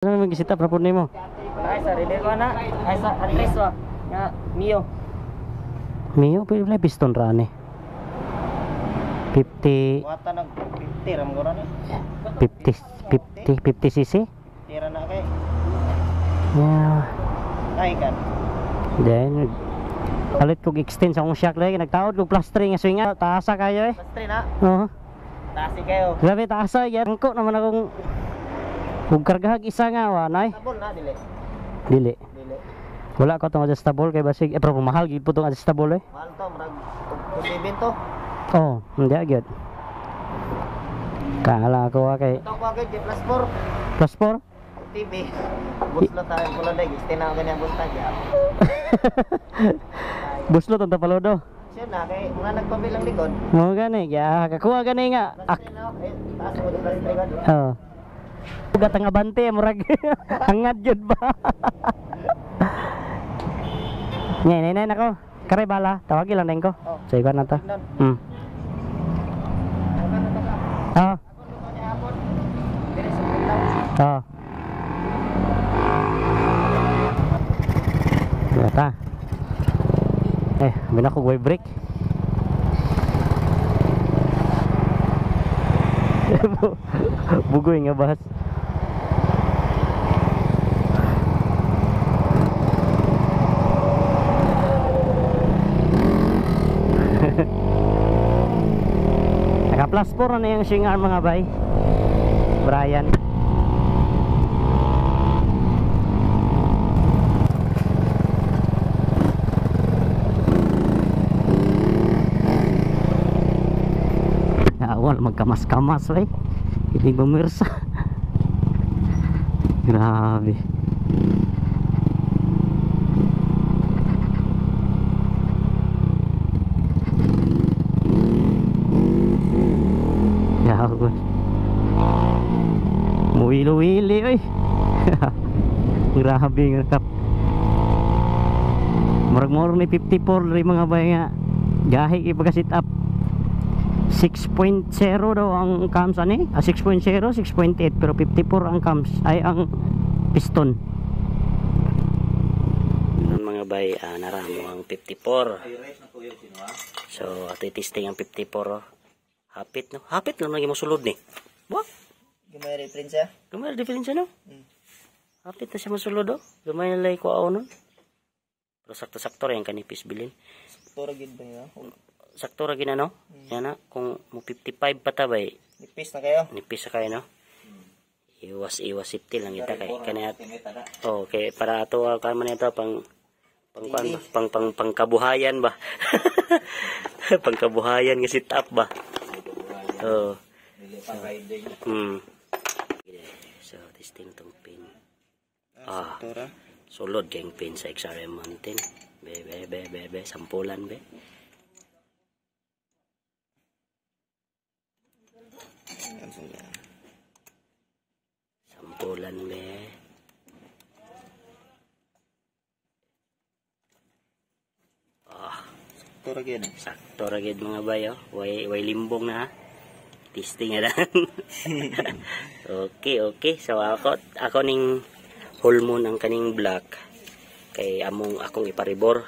Ano mag-sit up rapod nimo? Ay sa relay ko na. Ay sa address wa. Nga Mio. Mio pwede pala piston ra ni. 50 Wata nag 50 ram gura ni. 50 50 50 cc. Tira na kay. Yeah. Ay kan. Then palit kog extend sa akong shock lagi nagtaod kog plus 3 nga swing out taasa kayo eh. Plus 3 na. Oo. Tasi kayo. Grabe taasa yan. Angko naman akong kung kargahag isa nga wa nay. Sabol na dili. Dili. Dili. Wala ko tong adjustable kay basig eh, pero mahal gid po tong adjustable eh. Mahal to murag 27 to. Oh, hindi gyud. Kaala ko kay Ito ko agad plus 4 plus 4. TV. Buslo tayo kulo dai. Gusto na ako ganyan busta gyud. Buslo tong tapalodo. Siya na kay mga nagpabilang likod. Mo gani, ya kakuha gani nga. Plus Ak 3 na. Eh, taas mo plus 3 god. oh. Ugat ang abante murag hangad gyud ba. Ngay nay nay nako. Kare bala, tawagi lang din ko. Oh. So ikaw na ta. Tingnan. Ah, Ako luto ni hapon. Dili sa printaw. ah. Yata. Eh, bina ko way break. Bugoy nga bahas. Naka plus 4 na yung swing arm, mga bay. Brian. Awal magkamas-kamas eh. Hindi bumirsa. Grabe. Yago. Muwilo-wili oy. Grabe nga kap. Murag mo ni 54 rin, mga bay, nga. Gahi kay pagka sit up. 6.0 daw ang cams ani? Ah, 6.0, 6.8, pero 54 ang cams ay ang piston. Nun, mga bay, naramo ang 54. So, ato testing ang 54 oh. Hapit no. Hapit lang lagi mo sulod ni. Wa, Gamay reference ya. gamay ra diferensya no. Hapit na siya mosulod oh. Gamay na lay ko nun. Pero sakto-sakto ra yung kanipis bilin. Puro gid ba niya? Sakto ra gina no. Yan na kung mo 55 pa ta bay, Nipis na kayo. nipis sa kayo no. Iwas iwas safety lang kita kay kani oh, kay para ato kan man ito pang pang kuan ba? Pang pang pangkabuhayan ba, pangkabuhayan nga sit up ba, oh. So testing tong pin. Ah. Tura. Sulod kayong pin sa XRM Mountain, be be be be be, sampulan be. Sampulan be. Ah. Tura gid. Sakto ra gid, mga bayo. Way way limbong na ha. Testing na lang. Okay. So ako ako ning hulmon ang kaning black kay among akong iparibor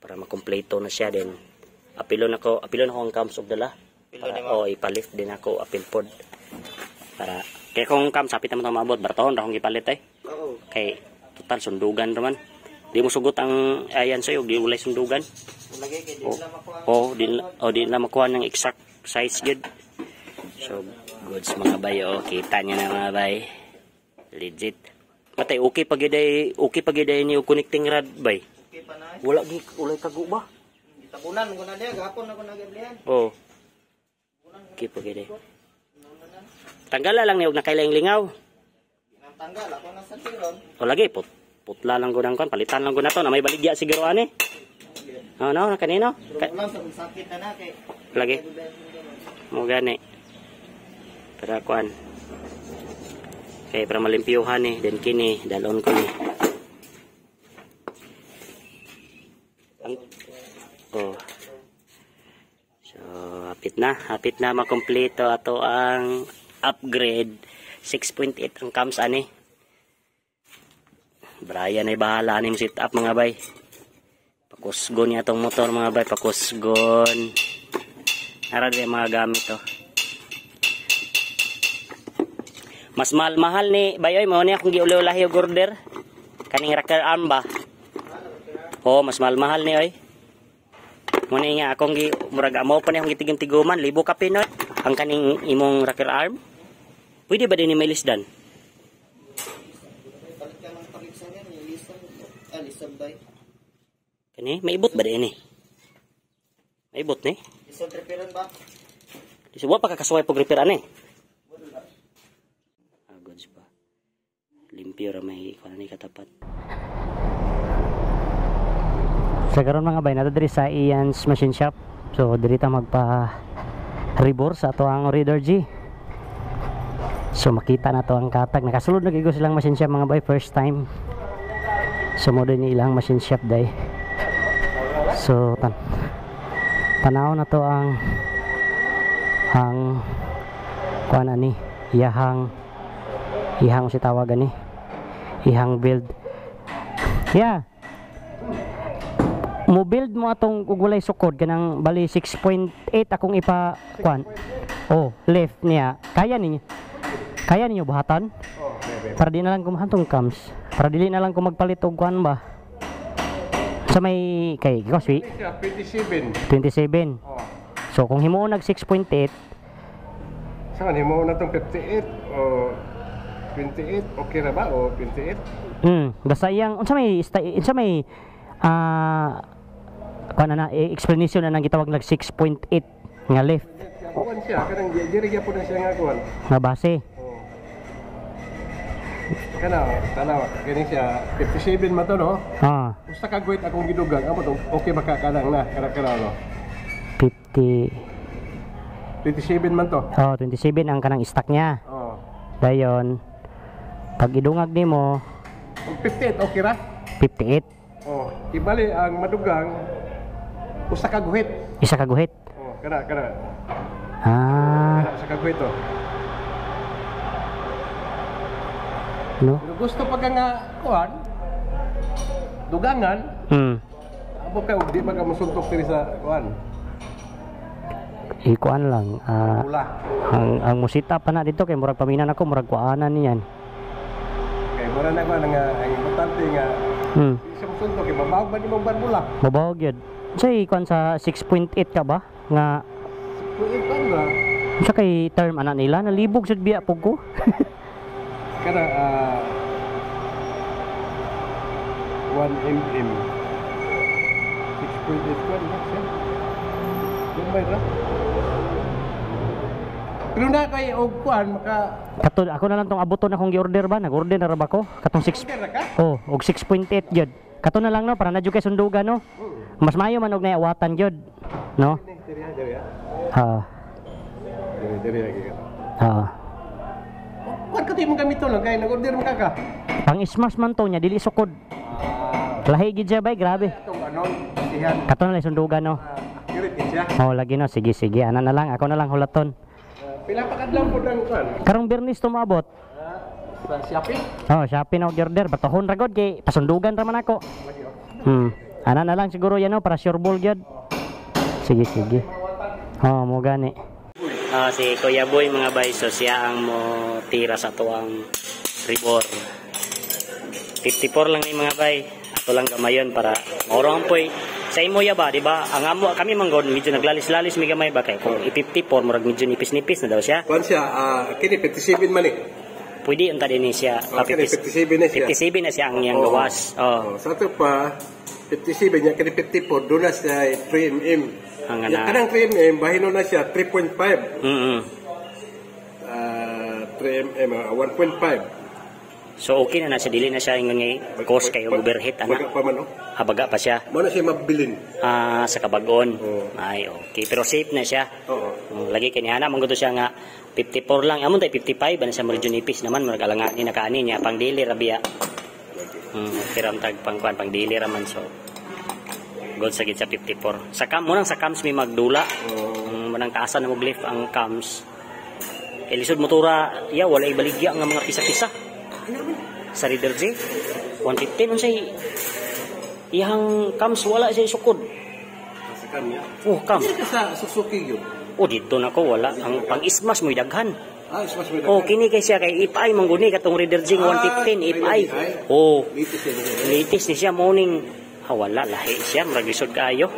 para makumpleto na siya din. Apilon ako ang cams og dala. Para, oh, ipalift din ako apil pod. Para kay kung cams hapit naman tong maabot, bartohon ra akong gipalit eh. Oo. Kay total sundugan raman. Di mo sugot ang ayan sa'yo, di ulay sundugan. Lagi kay di Oh. na makuha. Oh, di na makuha ng exact size gud. So, goods, mga bay, oh. Kita niya na, mga bay. Legit. Matay, okay pag iday, okay pag iday ni connecting rod bay. Okay pa na. Wala gi ulay kago ba? Gitabunan ko na diya, gapon ako nagablihan. Oh. Okay pag iday. Tanggala lang ni og nakailang lingaw. Tanggal ako na sa tiron. O lagi putla lang ko ng kon, palitan lang ko na to na may baligya siguro ani. Oh no, na kanino? Pero lang sa sakit na na kay. Lagi. Mo gani. Para kuan. Kay para malimpyuhan ni, then kini dalon ko ni. Ang oh. So, hapit na makumpleto ato ang upgrade. 6.8 ang cams ani. Brian ay bahala ani mo sit up, mga bay. Pakusgon niya atong motor, mga bay, pakusgon. Ara di mga gamit to. Mas mahal-mahal ni bayoy mo ni akong giuli-ulahi og order. Kaning rocker arm ba? Oh, mas mahal-mahal ni oy. Mo ni nga akong gi murag amo pa ni akong gitigom-tiguman, libo ka pinoy. Ang kaning imong rocker arm. Pwede ba din ni may lisdan? Palit ka ng palit sa yan, lisan. Ah, lisan ba? Kani, maibot ba din ni? Maibot ni? Lisan repairan ba? Di wa pa kakasuway pag repair ani. Ah, goods pa. Limpyo ra may kuan ni katapat. Sa karon, mga bay, nato diri sa Ian's Machine Shop. So diri ta magpa rebore sa ato ang Raider G. So makita na to ang katag. Nakasulod na gyud silang machine shop, mga bay, first time. So mo din ilang machine shop day. So tanaw na to ang kuan ani iyahang ihang si tawag ani ihang build, yeah. Mo build mo atong ug walay sukod kanang bali 6.8 akong ipa kuan, oh, left niya. Kaya ninyo buhatan para di na lang kumahantong cams, para dili na lang ko magpalit og kuan ba sa may kay Goswi. Siya, 27. 27. Oh. So kung himuon nag 6.8. Saan himo na tong 58 o 28, okay na ba o 28? Basta iyang unsa may kuan na explanation na nang gitawag nag 6.8 nga left? Kuan siya kanang diri gyapon na siya nga kuan. Nga base. Oh. Kana tanaw kini siya 57 man to, no? Ah. Usa ka guhit akong gidugang amo to, okay ba ka kanang na kana kana, no? 50. 27 man to. Oh, 27 ang kanang stock niya. Oh. Dayon pag idungag nimo Kung 58, okay ra? 58. Oh, ibali ang madugang usa ka guhit. Isa ka guhit. Oh, kana kana. Ah. Kana usa ka guhit to. No. Pero gusto pa ka nga kuan dugangan, amo ka og di man ka mosuntok diri sa kuan. Ikuan lang Pula. Ang musita pa na dito kay murag paminan ako, murag kuanan niyan. Kay mura na kuan nga ang importante nga di siya mosuntok kay mabawag ba ni mong barbula. Mabawag yun. Say kuan sa 6.8 ka ba nga? Kung kuan ba? Unsa kay term ana nila, nalibog sad biya pug ko. Kana 1 mm 6.8 kuan ba siya? Lumay ra. Pero na kay og kuan maka Kato ako na lang tong abuton akong gi-order ba, nag-order na ra ba ko katong 6 order ra ka? Oh, og 6.8 gyud. Kato na lang, no, para na jud kay sundugan, no. Mas maayo man og naawatan gyud, no? Diri diri. Ha. Diri diri lagi ka. Ha. Kuan ka di mo gamito lang kay nag-order mo ka ka. Pang smash man to niya, dili sukod. Lahi gid siya, bay, grabe. Itong anon, sihan. Kato na lang sundugan, no. Accurate din siya. Oh, lagi, no, sige sige, ana na lang, ako na lang hulaton. Pila pa kadlaw po ng kuan? Karong Biyernes tumabot. Sa Shopee? Oh, Shopee na og order, batohon ra gud kay pasundugan ra man ako. Lagi oh. Ana na lang siguro yan, no, para sure ball gyud. Sige sige. Oh, mo gani. Ah, si Kuya Boy, mga bay, so siya ang mo tira sa tuang rebore. 54 lang ni, mga bay. Ato lang gamayon para maurong poy. Sa imo ya ba, di ba? Ang amo kami man gud medyo naglalis-lalis mi gamay ba kay kung i-54 murag medyo nipis-nipis na daw siya. Kuan siya, kini 57 man eh. Pwede unta din ni siya. Oh, kini 57 na siya. 57 na siya ang iyang Oo. gawas. Oh. Oh, sa ato pa 57 niya kini 54 doon na siya 3 mm. Ang Ya, ana. kanang 3 mm bahino na siya 3.5. 3 mm, 1.5. So okay na na siya, dili na siya ingon nga cost kayo overheat ana. Baga pa man oh. Habaga pa siya. Mo na siya mabilin. Ah, sa kabagon. Oo. Ay, okay. Pero safe na siya. Oo. Lagi kay ni ana man gud siya nga 54 lang. Amon tay 55 ana siya medyo nipis naman, murag alanganin na kaani niya pang dili ra biya. Pero ang tag pang kuan pang dili ra man, so good sa gid sa 54. Sa cam mo nang sa cams may magdula. Oo. Manang taasan na mo lift ang cams. Kay lisod motora, ya wala ibaligya nga mga pisa-pisa. Sa Raider J 115, unsay iyang cams, wala siya sukod. Sa kanya. Oh, cam. Hindi ka sa Suzuki yun. Oh, dito na ko wala ang pang Smash mo'y daghan. Ah, Smash mo. Oh, kini kay siya kay ipay man guni katong Raider J 115 ipay. Oh, Latest yun. Latest ni siya morning. Ha, wala lahi siya, murag lisod kaayo.